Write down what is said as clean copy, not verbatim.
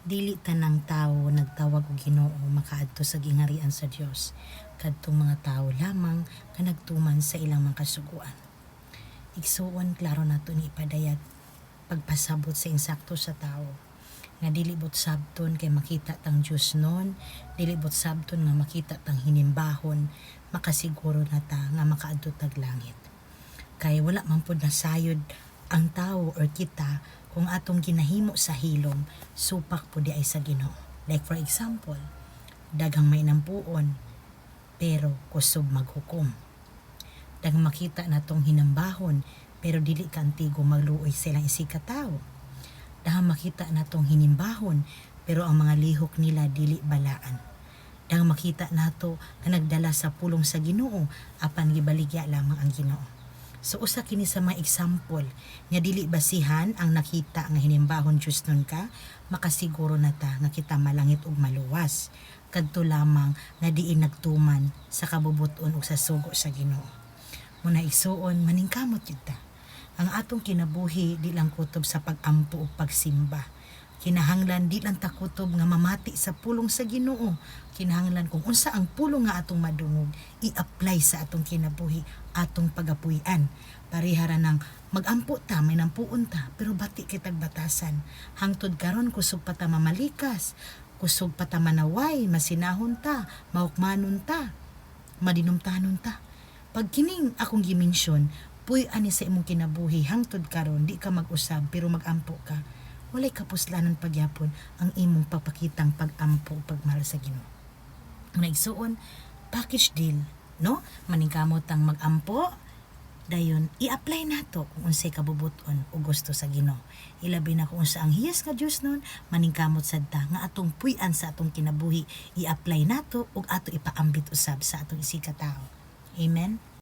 Dili tanang tawo nagtawag og Ginoo makaadto sa gingharian sa Dios, kadtong mga tawo lamang nga nagtuman sa ilang mga kasuguan. Igsuon, klaro nato ni ipadayag pagpasabot sa insakto sa tawo nga dili buot sabton kay makita tang Dios nun, dili buot sabton nga makita tang hinimbahon, makasiguro na ta nga makaadto tag langit. Kay wala man pud nasayod ang tawo or kita kung atong ginahimo sa hilom, supak pud diay sa Ginoo. Like for example, daghang may nampuon pero kusob maghukom. Daghang makita natong hinambahon pero dili kaantigo magluoy sa ilang isig katawo. Daghang makita natong hinimbahon pero ang mga lihok nila dili balaan. Daghang makita nato nga nagdala sa pulong sa Ginoo apan gibaligya lamang ang Ginoo. So usa kini sa mga example nga dili basihan ang nakita nga hinimbahon Dios nun ka, makasiguro na ta nga kita malangit ug maluwas. Kadto lamang nga diin nagtuman sa kabubut-on ug sa sugo sa Ginoo. Muna igsuon, maningkamot jud ta. Ang atong kinabuhi di lang kutob sa pag-ampo ug pagsimba. Kinahanglan di lang ta kutob nga mamati sa pulong sa Ginoo. Kinahanglan kung unsa ang pulong nga atong madungog, i-apply sa atong kinabuhi, atong pagapuy-an. Pareha ra nang magampo ta, may nampuon ta, pero bati kitag batasan. Hangtod karon kusog pa ta mamalikas, kusog pa ta manaway, masinahon ta, mahukmanon ta, madinumtanon ta. Pag kining akong gimensyon, puy ani sa imong kinabuhi hangtod karon di ka mag-usab pero magampo ka. Walay kapuslanan pagyapon ang imong papakitang pag-ampo ug pagmahal sa Ginoo. Ang igsuon, package deal, no? Maningkamot ang mag-ampo, dayon i-apply nato kung unsay kabubut-on o gusto sa Ginoo. Ilabi na kung unsa ang hiyas nga Dios nun, maningkamot sad ta nga atong puy-an sa atong kinabuhi, i-apply nato ug ato ipaambit usab sa atong isig katawo. Amen.